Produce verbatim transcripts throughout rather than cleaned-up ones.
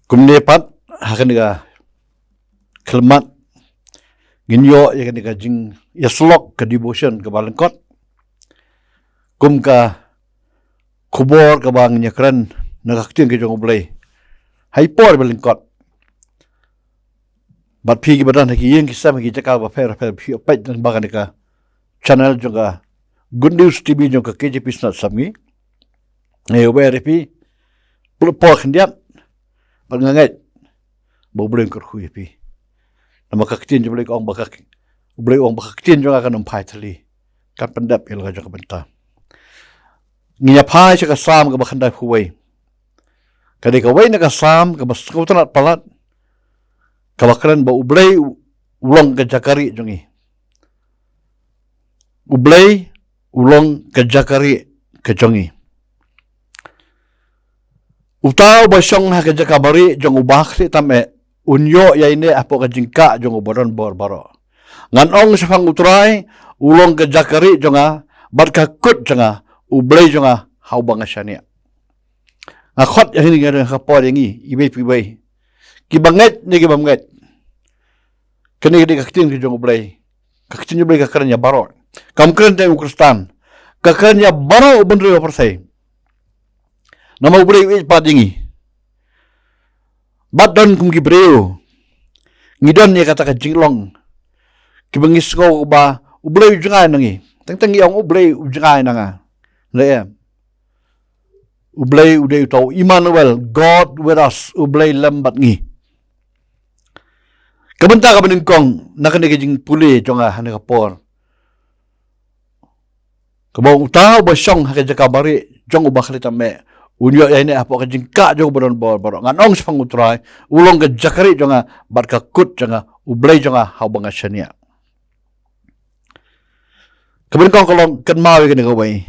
Kumne pat, ha kane ka khyllipmat, ngin ïoh ïa kane ka jingïasyllok, ka devotion kaba lyngkot, kum ka khubor kaba ngin ïakren na ka ktien ka jong U Blei ha i por ba lyngkot. Bad phi kiba don ha ki ïing ki sem, ha ki jaka bapher bapher, phi ïoh peit lyngba kane ka channel jong ka Good News T V jong ka K J P Synod Sepngi. Ngi ïohi ïa phi, pynlut por khyndiat, bad nga ngeit ba U Blei un kyrkhu ïa phi. Namar ka ktien jong U Blei ka ong ba ka, U Blei u ong ba ka ktien jong nga kan ym phai thylli, kan pyndep ïa la ka jong ka bynta. Ngin ïa phai sha ka Salm kaba khyndaiphew wei. Ka dei kawei na ka Salm kaba sngewtynnat palat, kaba kren ba U Blei u, u long ka jaka rieh jong ngi. U Blei u long ka jaka rieh ka jong ngi. Uta uba shong ha ka jaka barieh jong u Bakhlieh tam eh, un ïoh ïaineh hapoh ka jingkah jong u Badonbor baroh. Ngan ong shaphang U Trai, u long ka jaka rieh jong nga, bad ka kut jong nga, U Blei jong nga, ha uba nga shaniah. Nga khot ïa kine ki, ïa ka por ïa ngi, iwei pa iwei, kiba ngeit ne kibym ngeit. Kane ka dei ka ktien ka jong U Blei. Ka ktien U Blei ka kren ïa baroh. Kam kren tang u Khristan. Ka kren ïa baroh u bynriew pyrthei. Namar U Blei u ïeit pat ïa ngi. Bad don kum ki briew, ngi don ïa kata ka jinglong, kiba ngi sngew ba U Blei u jngai na ngi. Teng teng ngi ong U Blei u jngai na nga. Hynrei em. U Blei u dei uta u Immanuel, God with us, U Blei lem bad ngi. Ka bynta kaba nyngkong na kane ka jingpule jong nga ha kane ka por, kaba ong uta uba shong ha ka jaka barieh jong u Bakhlieh tam eh, un ïoh ïaineh hapoh ka jingkah jong u Badonbor baroh. Ngan ong shaphang U Trai, u long ka jaka rieh jong nga, bad ka kut jong nga, U Blei jong nga, ha uba nga shaniah. Kaba nyngkong ka long, kynmaw ïa kane kawei: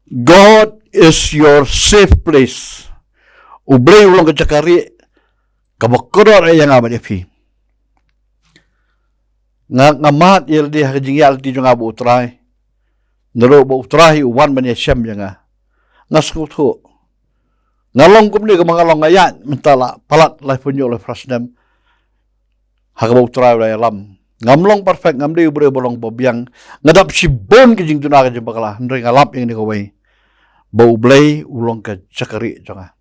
God is your safe place. U Blei u long ka jaka rieh kaba kordor ïa nga bad ïa phi. Nga, nga mad ïalade ha ka jingïaid lynti jong nga bad U Trai. Naduh ba U Trai u wan ban ïashem ïa nga, nga sngewthuh. Nga long kumne kumba nga long, nga ïaid mynta la palat laiphew hynñiew, laiphew phra snem ha kaba U Trai u la ïalam. Ngam long perfect, ngam dei u briew ba long ba biang. Nga dap shibun ki jingduna, ki jingbakla, hynrei nga lap ïa kane kawei, ba U Blei u long ka jaka rieh jong nga.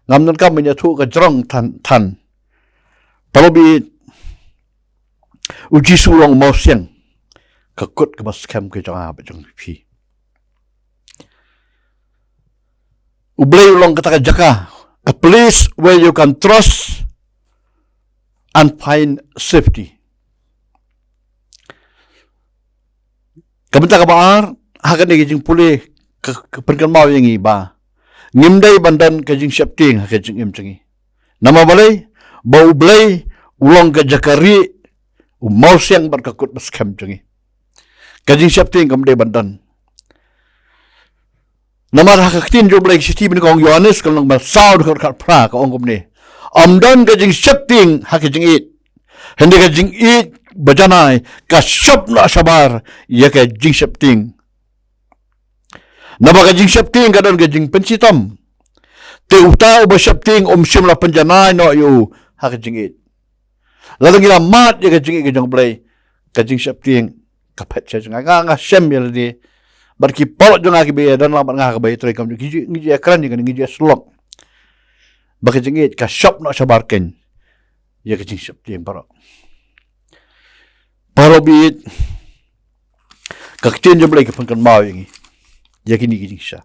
Ngam donkam ban ïathuh ka jrong than than. Paralok baieit, U Jisu u long u mawsiang, ka kut kaba skhem ka jong nga bad jong phi. U Blei u long kata ka jaka, a place where you can trust and find safety. Ka bynta kaba ar ha kane ka jingpule, ka, ka pynkynmaw ïa ngi ba ngim dei ban don ka jingsheptieng ha ka jingim jong ngi. Namar balei? Ba U Blei u long ka jaka rieh, u mawsiang bad ka kut ba skhem jong ngi. Ka jingsheptieng kam dei ban don. Namar ha ka ktien jong U Blei, shithi banyngkong Ïoannis ka lynnong ba saw, dkhot khatphra, ka ong kumne: Ym don ka jingsheptieng ha ka jingïeit, hynrei ka jingïeit bajanai ka shop noh shabar ïa ka jingsheptieng. Naba ka jingsheptieng ka don ka jingpynshitom, te uta uba sheptieng um shym la pynjanai noh ïa u ha ka jingïeit. Lada ngi la mad ïa ka jingïeit ka jong U Blei, ka jingsheptieng ka phet sha jong nga. Nga, nga shem ïalade bad ki paralok jong nga kiba ïadon lang bad nga ha kaba ïatrei kam jong ngi, ngi ju ïakren ïa kane, ngi ju ïasyllok, ba ka jingïeit ka shop noh shabar keiñ ïa ka jingsheptieng baroh. Paralok baieit, ka ktien jong U Blei ka pynkynmaw ïa ngi ïa kine ki jingshisha.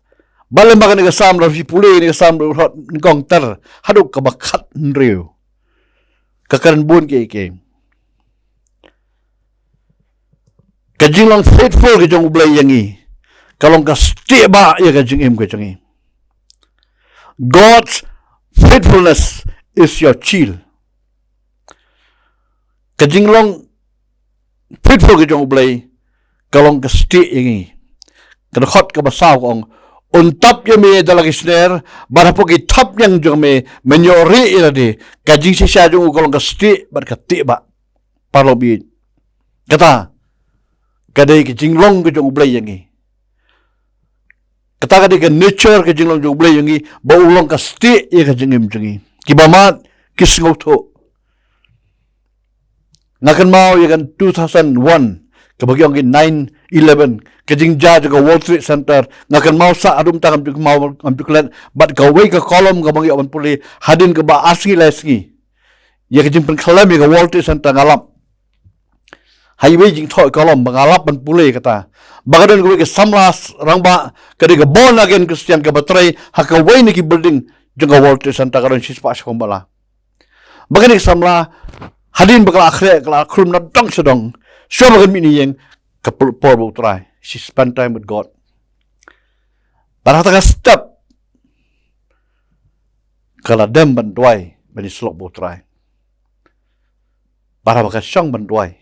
Bad lem bad kane ka Salm, lada phi pule ïa kane ka Salm, dkhot nyngkong ter haduh kaba khathynriew, ka kren bun kiei kiei. Ka jinglong faithful ka jong U Blei ïa ngi ka long ka stieh bah ïa ka jingim ka jong ngi. God's faithfulness is your shield. Ka jinglong faithful ka jong U Blei ka long ka stieh ïa ngi. Ka dkhot kaba saw ka ong: Un tap ïa me da la ki sner, bad hapoh ki thapniang jong me men ïoh rieh ïalade. Ka jingshisha jong u ka long ka stieh bad ka tieh bah. Paralok baieit, kata ka dei ka jinglong ka jong U Blei ïa ngi. Kata ka dei ka nature ka jinglong jong U Blei jong ngi, ba u long ka stieh ïa ka jingim jong ngi. Kiba mad ki sngewthuh. Nga kynmaw ïa ka two thousand one, kaba ki ong ki nine eleven, ka jingjia jong ka World Trade Center. Nga kynmaw sah haduh mynta ngam ju kynmaw, ngam ju klet. Bad kawei ka column kaba ngi ïoh ban pule, hadien kaba ar sngi lai sngi, ïa ka jingpynkhlem ïa ka World Trade Center, nga lap ha iwei i jingthoh column ba nga lap ban pule kata, ba ka don kawei ka samla s-, rangbah, ka dei ka born again Christian, kaba trei ha kawei na ki building jong ka World Trade Center, ka don shispah shiphew bala. Ba kane ka samla, hadien ba ka la khreh, ka la khrum na dong sha dong, shuwa ba kan mih na ïing, ka por, por bad U Trai, she spend time with God. Bad ha kata ka step, ka la dem ban duwai, ban ïasyllok bad U Trai. Bad haba ka shong ban duwai,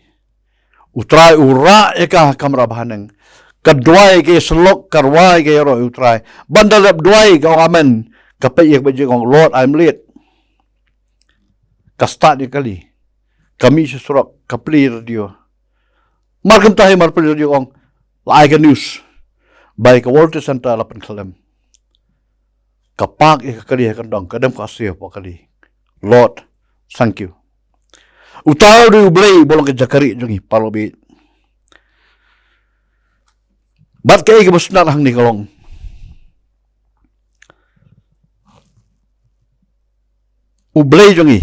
U Trai u rah ïa ka ha kamra bahaneng. Ka duwai, ka ïasyllok, ka rwai, ka ïaroh ïa U Trai. Bad ynda la dep duwai, ka ong amen. Ka peit ïa ka bajie, ka ong, "Lord, I'm late." Ka start ïa ka kali. Ka mih sha surok, ka plie radio. Mar kumta hi mar plie radio, ka ong, la ai ka news ba ïa ka World Trade Center la pynkhlem. Ka park ïa ka kali ha kyndong, ka dem ka siew hapoh kali. Lord, thank you. Uta u dei U Blei uba long ka jaka rieh jong ngi, paralok baieit. Bad kaei kaba sngewtynnat hangne ka long, U Blei jong ngi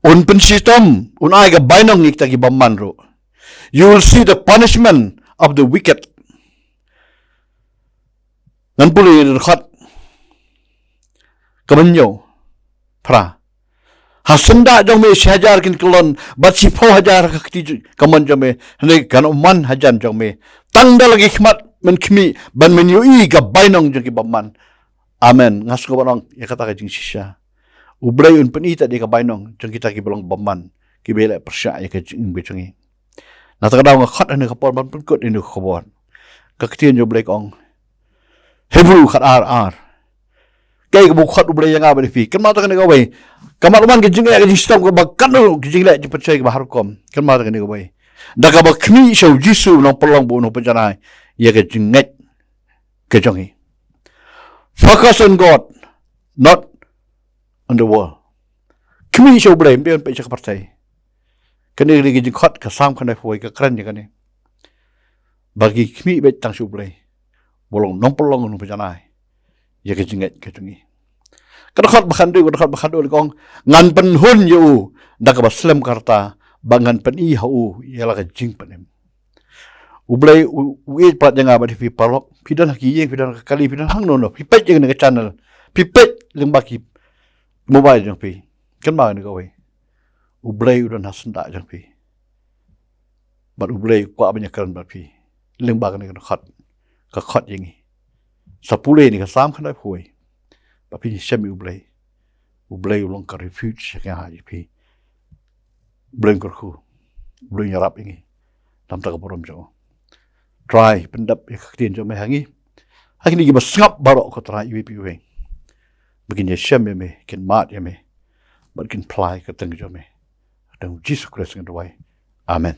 un pynshitom, un ai ka bainong ïa kita ki bymman ruh. You will see the punishment of the wicked. Ngan pule ïa ka dkhot kaba hynñiew, phra. Ha syndah jong me shi hajar kin kyllon, bad shiphew hajar ha ka kti ju-, kamon jong me, hynrei kan ym wan hajan jong me. Tang da la ki khmat men khmih, ban men ïohi ka bainong jong ki bymman. Amen. Nga sngew ban ong ïa kata ka jingshisha. U Blei un pyni ïa ka bainong jong kita kiba long bymman, kiba ïaleh pyrshah ïa ka jingim ka jong ngi. Na kata ka daw nga khot ha kane ka por ban pynkut ïa kane ka khubor. Ka ktien jong U Blei ka ong, Hebru khat ar ar. Kaei kaba u khot U Blei ïa nga bad ïa phi? Kynmaw ïa kane kawei. Ka mut wan ka jingeh, ka jingshitom, kaba katno ka jingleh jingpynshoi kaba har rukom. Kynmaw ïa kane kawei. Da kaba khmih sha U Jisu u nongpynlong bad u nongpynjanai ïa ka jingngeit ka jong ngi. Focus on God, not on the world. Khmih sha U Blei, ym dei ban peit sha ka pyrthei. Kane ka dei ka jingkhot ka Salm khadhynriew phew wei ka kren ïa kane. Ba ngi khmih beit tang sha U Blei, uba long nongpynlong, nongpynjanai ïa ka jingngeit ka jong ngi. Ka dkhot ba khatduh, ka dkhot ba khatduh ka ong, ngan pynhun ïa u da kaba slem ka rta, bad ngan pyni ha u ïa la ka jingpynim. U Blei u, u ïeit pat ïa nga bad ïa phi paralok. Phi don ha ki ïing, phi don ha ka kali, phi don hangno hangno, phi peit ïa kane ka channel, phi peit lyngba ki mobile jong phi. Kynmaw ïa kane kawei. U Blei u don ha syndah jong phi. Bad U Blei u kwah ban ïakren bad phi lyngba kane ka dkhot, ka khot ïa ngi. Sa pule ïa kane ka Salm khadhynriew phew wei. Ba phin ïashem ïa U Blei. U Blei u long ka refuge ïa nga ha ïa phi. U Blei un kyrkhu. U Blei un ïarap ïa ngi. Namar ka burom jong u. Trai pyndep ïa ka ktien jong me ha ngi. Ha kine kiba sngap baroh, ko Trai, iwei pa iwei, ba kin ïashem ïa me, kin mad ïa me, bad kin phla ïa ka kyrteng jong me. Ha ka kyrteng U Jisu Khrist ngan duwai. Amen.